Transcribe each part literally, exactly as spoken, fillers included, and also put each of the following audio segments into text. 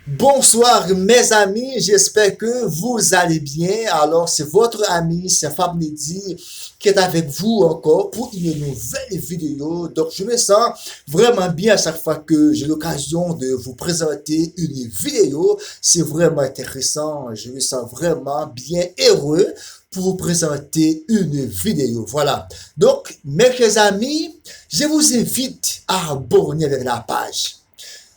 Bonsoir mes amis, j'espère que vous allez bien. Alors, c'est votre ami Saint Fab Nedi qui est avec vous encore pour une nouvelle vidéo. Donc, je me sens vraiment bien à chaque fois que j'ai l'occasion de vous présenter une vidéo. C'est vraiment intéressant. Je me sens vraiment bien heureux pour vous présenter une vidéo. Voilà. Donc, mes chers amis, je vous invite à abonner avec la page.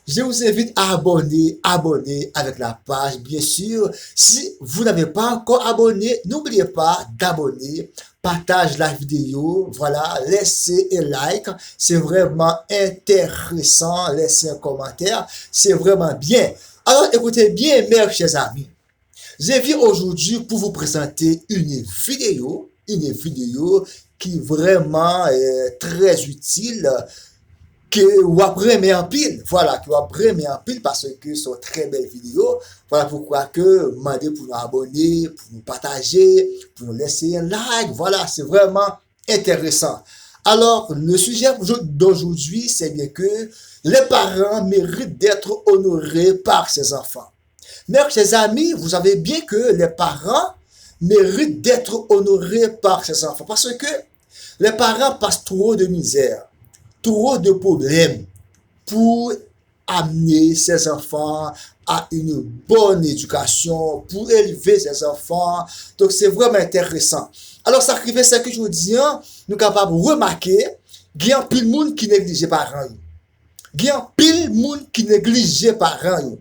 Je vous invite à abonner, abonner avec la page, bien sûr. Si vous n'avez pas encore abonné, n'oubliez pas d'abonner, partage la vidéo, voilà, laissez un like, c'est vraiment intéressant, laissez un commentaire, c'est vraiment bien. Alors, écoutez bien, mes chers amis. Je viens aujourd'hui pour vous présenter une vidéo, une vidéo qui vraiment est très utile, ke w ap renmen anpil. Vwala, ke w ap renmen anpil paske se yon trè bèl videyo. Vwala poukwa ke m mande pou nou abòne, pou nou pataje, pou nou lese yon like. Vwala, se vrèman enteresan. Alors, le sujet d'aujourd'hui, c'est bien que les parents méritent d'être honorés par ses enfants. Mes chers amis, vous savez bien que les parents méritent d'être honorés par ses enfants parce que les parents passent trop de misère, trop de problèmes pour amener ses enfants à une bonne éducation, pour élever ses enfants. Donc, c'est vraiment intéressant. Alors, sa ki rive, se ke jodi a, nou kapab remake, gen anpil moun ki neglije paran yo. Gen anpil moun ki neglije paran yo.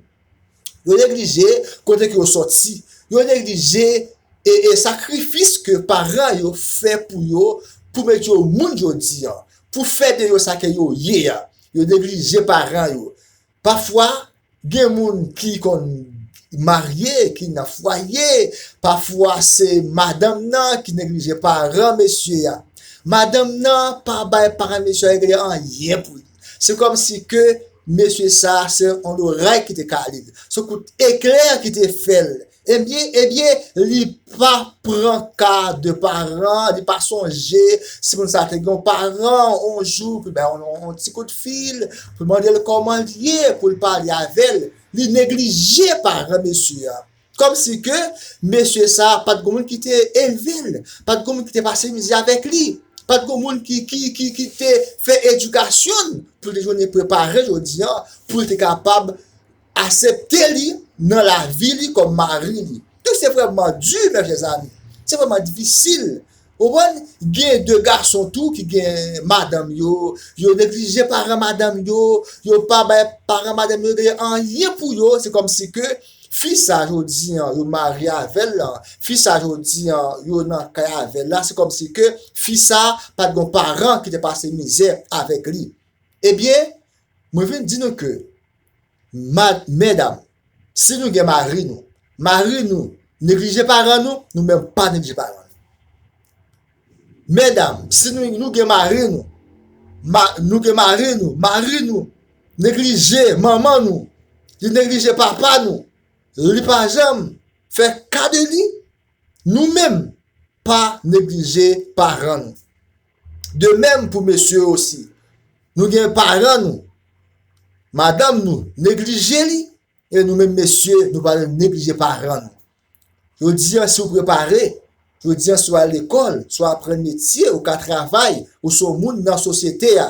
Yo neglije kote ke yo sòti. Yo neglije e, e sakrifis ke paran yo fè pou yo, pou mete yo moun jodi a, pou fè de yo sa ke yo ye a. Yo neglije paran yo. Pafwa, gen moun ki konn marye, ki nan fwaye, pafwa se madanm nan ki neglije paran mesye a. Madanm nan pa bay paran mesye a regle anyen pou li. Se kòmsi ke mesye sa, se yon loray ki te kale l. Se kout eklè ki te fè l. Ebyen, ebyen, li pa pran ka de paran, li pa sonje si moun sa te gen yon paran, yon jou, pou l bay yon, yon ti kout fil, pou l mande l kòman l ye, pou l pale avè l. Li neglije paran mesye a. Kòmsi ke mesye sa pa t gon moun ki te elve l, pa t gon moun ki te pase mizè avèk li, pa t gon moun ki, ki, ki, ki te fè edikasyon l pou l te jwenn prepare jodi a, pou l te kapab aksepte li nan lavi li kòm mari li. Donk, se vrèman di, mes chers amis. Se vrèman difisil. Ou konprann? Gen de gason tou ki gen madanm yo, yo neglije paran madanm yo, yo pa bay paran madanm yo gen anyen pou yo, se kòmsi ke fi sa jodi a, yo marye avè l la, fi sa jodi a, yo nan kay avè l la, se kòmsi ke fi sa pa t gon paran ki te pase mizè avèk li. Ebyen, mwen vin di nou ke, ma-, medam, si nou gen mari nou, mari nou neglije paran nou, nou menm pa neglije paran nou. Medam, si nou, nou gen mari nou, ma-, nou gen mari nou, mari nou neglije manman nou, li neglije papa nou, li pa janm fè ka de li, nou menm pa neglije paran nou. De menm pou mesye osi. Nou gen paran nou, madanm nou neglije li, e nou menm mesye, nou pa neglije paran nou. Jodi a, si w prepare, jodi a, si w al lekòl, si w aprann metye, ou ka travay, ou se yon moun nan sosyete a.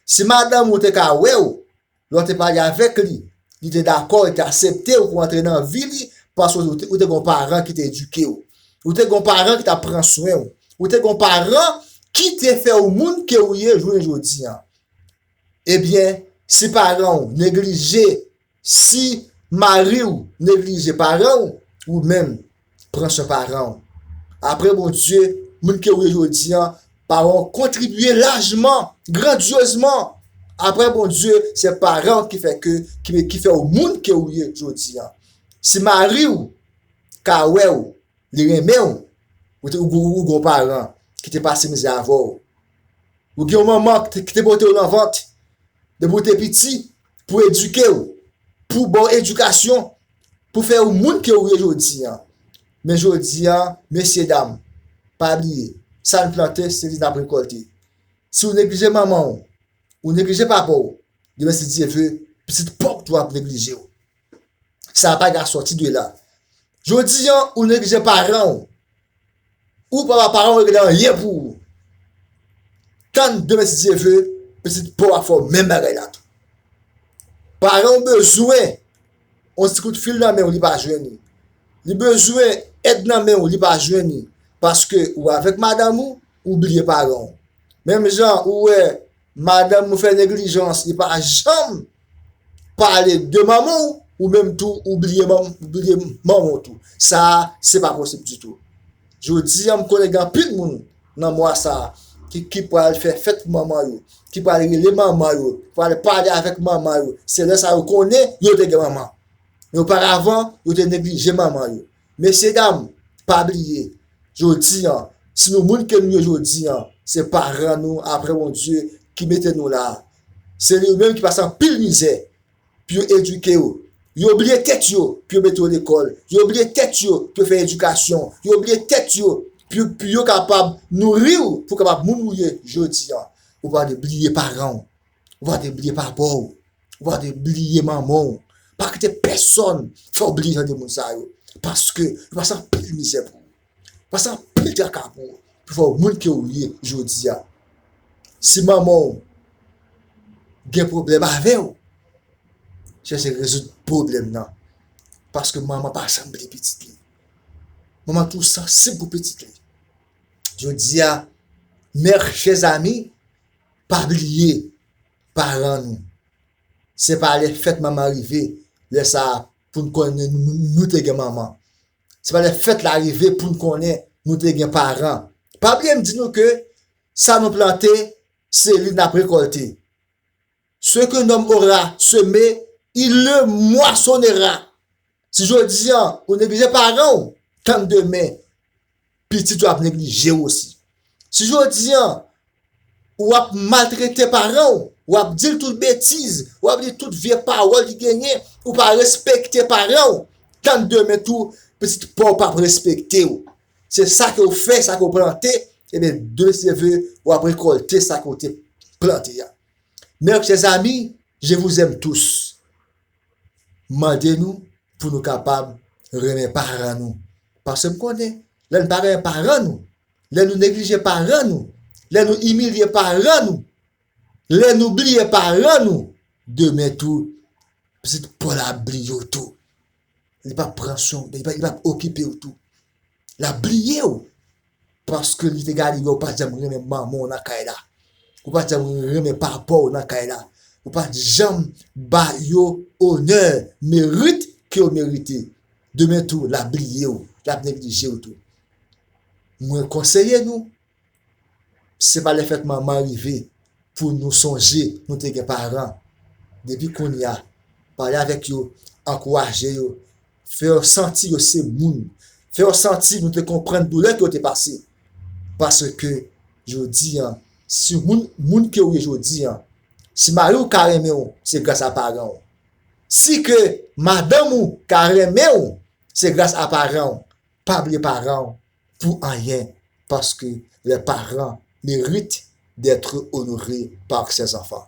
Si madanm ou te ka wè w, lè w te pale avèk li, li te dakò, li te aksepte w pou antre nan vi li, paske ou te, ou te gen yon paran ki te edike w. Ou te gen yon paran ki t ap pran swen w. Ou te gen yon paran ki te fè w moun ke w ye jounen jodi a. Ebyen, si paran w neglije, si mari w neglije paran w, ou menm, pran swen paran w. Apre Bondye, moun ke w ye jodi a, paran w kontribye lajman, grandyezman. Apre Bondye, se paran w ki fè ke, ki, ki fè w moun ke w ye jodi a. Si mari w ka wè w, li renmen w, ou te, ou, ou, ou gon paran ki te pase mizè avè w. Ou gen yon manman ki te, ki te pote w nan vant, depi w te piti, pou edike w, pou ba w edikasyon, pou fè w moun ke w ye jodi a. Men jodi a, mesye dam, pa bliye, sa n plante, se li n ap rekòlte. Si w neglije manman w, ou neglije papa w, demen si Dye ve, pitit pa w tou ap neglije w. Sa pa ka sòti de la. Jodi an, ou neglije paran w. Ou pa ba paran w regle anyen pou ou. Tann demen si Dye ve, pitit pa w ap fè w menm bagay la tou. Paran w bezwen yon ti kout fil nan men w, li pa jwenn li. Li bezwen èd nan men w, li pa jwenn li. Paske ou avèk madanm ou, ou bliye paran w. Menm jan ou wè madanm ou fè neglijans, li pa janm pale de manman w, ou menm tou, ou bliye manm-, ou bliye manman w tou. Sa a, se pa posib ditou. Jodi a, m konnen gen anpil moun nan mwa sa a ki, ki pral fè fèt pou manman yo, ki pral rele manman yo, ki pral pale avèk manman yo. Se lè sa a yo konnen yo te gen manman. Men oparavan, yo te neglije manman yo. Mesyedam, pa bliye, jodi an, si nou moun ke nou ye jodi an, se paran nou, apre Bondye, ki mete nou la. Se li menm ki pase anpil mizè pou yo edike yo. Yo bliye tèt yo pou yo mete yo lekòl. Yo bliye tèt yo pou yo fè edikasyon. Yo bliye tèt yo pou, pou yo kapab nouri w, pou w kapab moun ou ye jodi an. Ou pa dwe bliye paran w. Ou pa dwe bliye papa w. Ou pa dwe bliye manman w. Pa kite pèsonn fè w bliye jan de moun sa yo. Paske yo pase anpil mizè pou ou. Yo pase anpil traka pou ou. Pou fè w moun ke ou ye jodi a. Si manman w gen pwoblèm avè w, chèche rezoud pwoblèm nan. Paske manman pa janm bliye pitit li. Manman toujou sansib pou pitit li. Jodi a, mes chers amis, pa bliye paran nou. Se pa lè fèt manman rive, lè sa a pou n konnen nou, nou, nou te gen manman. Se pa lè fèt la rive pou n konnen nou te gen paran. Pa bliye m di nou ke sa nou plante, se li n ap rekòlte. Ce qu'un homme aura semé, il le moissonnera. Si jodi an, ou neglije paran w, tann demen, pitit ou ap neglije w osi. Si jodi an, ou ap maltrete paran w, w ap di l tout betiz, w ap di tout vye pawòl ki genyen, ou pa respekte paran w, tann demen tou, pitit pa w p ap respekte w. Se sa ke w fè, sa ke w plante, ebyen, demen si Dye ve, w ap rekòlte sa ke w te plante a. Mes chers amis, je vous aime tous. Mande nou pou nou kapab renmen paran nou. Paske m konnen, lè n pa renmen paran nou, lè nou neglije paran nou, lè nou imilye paran nou, lè nou bliye paran nou, demen tou, pitit pa w la ap bliye w tou. Li p ap pran swen w, li p ap, li p ap okipe w tou. L ap bliye w. Paske li te gade wè ou pa t janm renmen manman w nan kay la. Ou pa t janm renmen papa w nan kay la. Ou pa t janm ba yo onè, merit ke yo merite. Demen tou, l ap bliye w, l ap neglije w tou. Mwen konseye nou, se pa lè fèt manman rive pou nou sonje nou te gen paran. Depi kounye a, pale avèk yo, ankouraje yo, fè yo santi yo se moun, fè yo santi nou te konprann doulè ke yo te pase. Paske jodi an, si moun, moun ke ou ye jodi an, si mari w ka renmen w, se gras a paran w. Si ke madanm ou ka renmen w, se gras a paran w. Pa bliye paran w pou anyen, paske les parents méritent d'être honorés par ses enfants.